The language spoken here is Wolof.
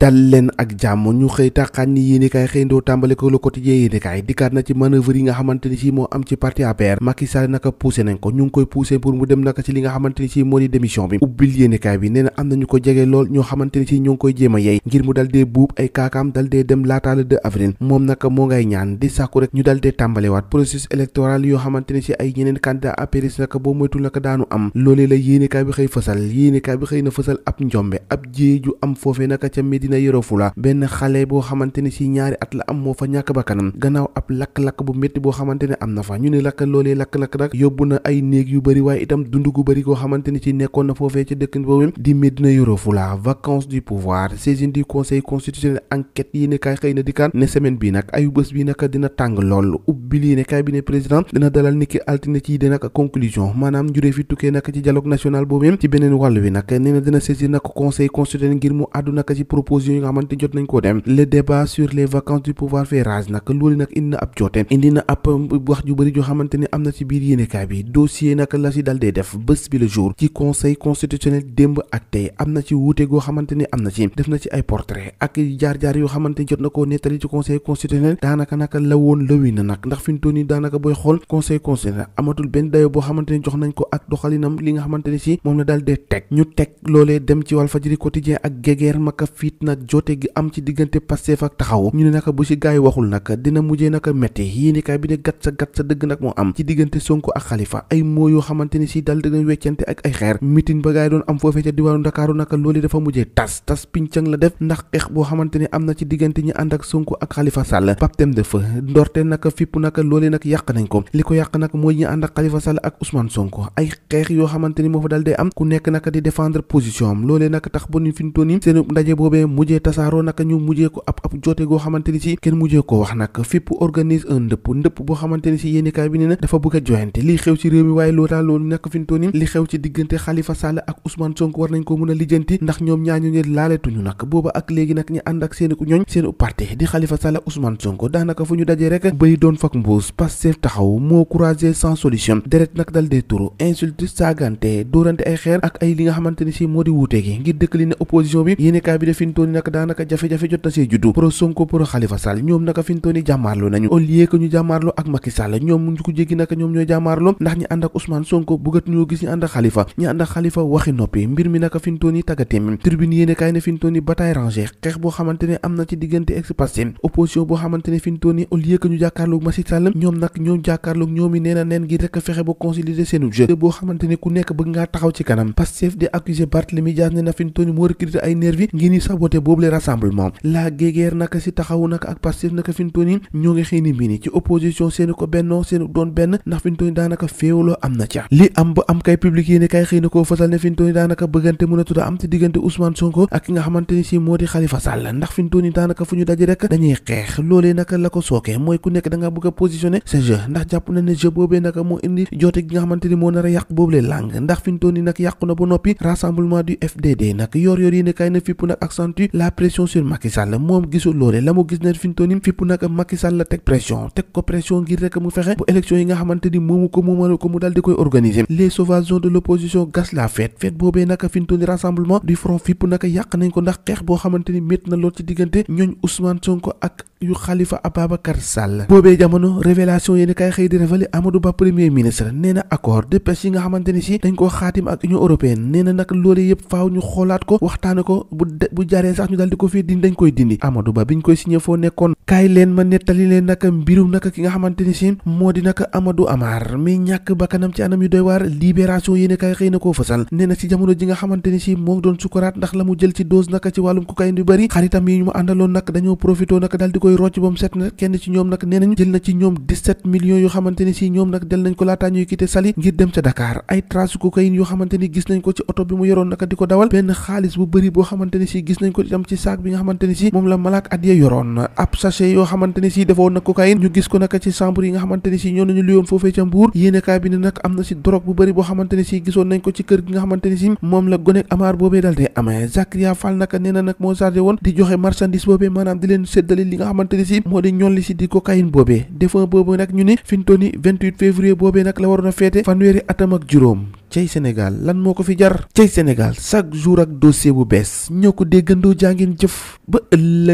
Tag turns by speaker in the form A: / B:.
A: dal leen ak jàmm ñu xëy taxaan ni yéenekaay xëyndoo tàmbale ko Le Quotidien yéenekaay dikkaat na ci manœuvre yi nga xamante ni si moo am ci parti APR Macky Sall naka poussé nañ ko ñu ngi koy poussé pour mu dem naka ci li nga xamante ni si moo di démission bi ubbil yéenekaay bi nee na am nañu ko jege lool ñoo xamante ni si ñoo ngi koy jéem a yey ngir mu dal dee buub ay kaakaam dal dee dem laata le 2 avril moom naka moo ngay ñaan di sàkku rek ñu dal dee tàmbalewaat processus électoral yoo xamante ni si ay ñeneen candidat APR naka boo moytul naka daanu am loolee la yéenekaay bi xëy fësal yéenekaay bi xëy na fësal ab njombe ab jéeju am foofee naka ca Médina Yoro Foulah benn xale boo xamante ni si ñaari at la am moo fa ñàkk bakkanam gannaaw ab lakk-lakk bu métti boo xamante ne am na fa ñu ne lakk loolee lakk-lakk nag yóbbu na ay néeg yu bëri waaye itam dund gu bëri goo xamante ni si nekkoon na foofee ca dëkk boobu di Médina Yoro Foulah vacances du pouvoir saisine du conseil constitutionnel enquête yéene kaay xëy na dikaan ne semaine bi nag ayu bés bi nag dina tàng lool ubbil yéene kaay bi ne président dina dalal niki altine ci de nag conclusion maanaam njuree fi tukkee nag ci dialogue national boobu ci beneen wàll wi nag nee na dina saisir nag conseil constitutionnel ngir mu àddu nag ci proposition yi nga xamante jot nañ koo dem le débat sur les vacances du pouvoir fait rage nag loolu nag indi na ab joote indi na ab wax ju bëri joo xamante ni am na ci biir yéenekaay bi dossier nag la si dal dee def bés bi le jour ci conseil constitutionnel démb ak tey am na ci wuute goo xamante ni am na ci def na ci ay portrait ak jaar-jaar yoo xamante ni jot na koo nettali ci conseil constitutionnel daanaka naka la woon lëwi na nag ndax fi mu toll nii daanaka booy xool conseil constitutionnel amatul benn dayo boo xamante ni jox nañ ko ak doxalinam li nga xamante ni si moom la dal dee teg ñu teg loolee dem ci Walfadjri quotidien ak gegeer maka fiit nag joote gi am ci diggante Pastef ak taxaw ñu ne naka bu si gaay waxul nag dina mujjee naka métti yéenekaay bi ne gat sa dëgg nag moo am ci diggante Sonko ak Khalifa ay moo yoo xamante ni si dal dina weccante ak ay xeer meeting ba gaay doon am foofee ca diwaanu Ndakaaru naka loolu dafa mujjee tas pincang la def ndax xeex boo xamante ni am na ci diggante ñi ànd ak Sonko ak Khalifa Sall baptême de feu ndorte naka fipp naka loolee nag yàq nañ ko li ko yàq nag mooy ñi ànd ak Khalifa Sall ak Ousmane Sonko ay xeex yoo xamante ni moo fa dal dee am ku nekk naka di défendre position am loolee nag tax ba ñu fintoon yi seen ndaje boobee mujjee tasaaroo naka ñu mujjee ko ab joote goo xamante ni si kenn mujjee ko wax nag fipp organise un ndëpp boo xamante ni si yéenekaay bi ne na dafa bëgg a joyante lii xew ci réew mi waaye lootaa loolu nekk fintoon yi li xew ci diggante Khalifa Sall ak Ousmane Sonko war nañ ko mën a lijjanti ndax ñoom ñaañu ne laaletuñu nag booba ak léegi nag ñu ànd ak seeni ñooñ seeni parti di Khalifa Sall ak Ousmane Sonko daanaka fu ñu dajee rek bay doon fak mbuus Pastef taxaw moo couragé sans solution deret nag dal dee turu insulte saagante dóorante ay xeer ak ay li nga xamante ni si moo di wuute gi ngir dëkkali ne opposition bi yéenekaay bi de fintoon yi nag daanaka jafe-jafe jot na see juddu pro Sonko pro Khalifa Sall ñoom naka fintoon yi jàmmaarloo nañu au lieu que ñu jàmmaarloo ak Macky Sall ñoom ñu ko jéggi naka ñoom ñooy jàmmaarloo ndax ñi ànd ak Ousmane Sonko bëggat ñoo gis ñi ànd ak Khalifa ñi ànd ak Khalifa waxi noppi mbir mi naka fintoon yi tàggateem tribune yéenekaay ne fintoon yi bataille rangée xeex boo xamante ne am na ci diggante ex-Pastef opposition boo xamante ne fintoon yi au lieu que ñu jàkkaarloog Macky Sall ñoom nag ñoom jàkkaarloog ñoom yi nee na neen ngir rek fexe ba consolider seenu jeu boo xamante ne ku nekk bëgg ngaa taxaw ci kanam Pastef di accuser Barthélémy Dias ne na fintoon yi moo recruter ay nervi ngir ni saboter boobu le rassemblement la guéguerre naka si taxawu naka ak Pastef naka fintoon yi ñoo ngi xëy ni mbir ci opposition seeni ko bennoo seeni doon benn ndax fintoon yi daanaka féewaloo am na ca li am ba am kay public yéene kay xëy na koo fasal ne fintoon yi daanaka bëggante mën a tudda am ci diggante Ousmane Sonko ak ki nga xamante ni si moo di Khalifa Sall ndax fintoon yi daanaka fu ñu daje rek dañuy xeex loolee naka la ko sookee mooy ku nekk da nga bëgg a positionné ce jeu ndax jàpp na ne jeu boobee naka moo indi joote gi nga xamante ni moo nar a yàq boobu le lang ndax fintoon yi nag yàqu na ba noppi rassemblement du FDD nag yor yéene kay na fipp nag accentue la pression sur Macky Sall moom gisul loolee la mu gis ne fintoon yi fipp nag Macky Sall la teg ko pression ngir rek mu fexe bu élection yi nga xamante ni moomu ko mu dal di koy organiser les sauvageons de l'opposition gas la fête boobee naka fintoon yi rassemblement du front fipp naka yàq nañ ko ndax xeex boo xamante ni métti na lool ci diggante ñooñ Ousmane Sonko ak yu Khalifa Ababacar Sall boobee jamono révélation yéeni kay xëy di révélé Amadou Ba premier ministre nee na accord de pêche yi nga xamante ni si dañ koo xaatim ak Union européenne nee na nag loolu yëpp faaw ñu xoolaat ko waxtaane ko bu jaree sax ñu dal di ko fii dindi dañ koy dindi Amadou Ba biñ koy signé foo nekkoon kaay leen ma nettali leen naka mbirum naka ki nga xamante ni si moo di naka Amadou Amar mi ñàkk bakkanam ci anam yu doy waar libération yéeni kay xëy na koo fasal nee na ci jamono ji nga xamante ni si moo doon sukuraat ndax la mu jël ci dose naka ci wàllum cocaïne yu bëri xaritam yi ñu mu àndaloon nag dañoo profité naka dal di koy rocc ba mu set na kenn ci ñoom nag nee nañ jël na ci ñoom 17 millions yoo xamante ni si ñoom nag del nañ ko laataa ñuy quitté Saly ngir dem ca Dakar ay trace cocaïne yoo xamante ni gis nañ ko ci oto bi mu yoroon naka di ko dawal benn xaalis bu bëri boo xamante ni si gis nañ ko itam ci saak bi nga xamante ni si moom la Malak Adiya yoroon ab sachet yoo xamante ni si defoon na cocaïne ñu gis ko naka ci chambre yi nga xamante ni si ñoo nañu luyoon foofee ca Mbour yéenekaay bi ne nag am na si drogue bu bëri boo xamante ni si gisoon nañ ko ci kër gi nga xamante ni si moom la gonek Amar boobee dal dee amee Zakaria Fall naka nee na nag moo chargé woon di joxe marchandise boobee maanaam di leen séddale li nga xamante ni si moo di ñolli si di cocaïne boobee défunt boobu nag ñu ni fintooni 28 février boobee nag la waroon a feete fanweeri atam ak juróom. cey Sénégal lan moo ko fi jar cey Sénégal chaque jour ak dossier bu bees ñoo ko déggandoo jàngin jëf ba ëllëg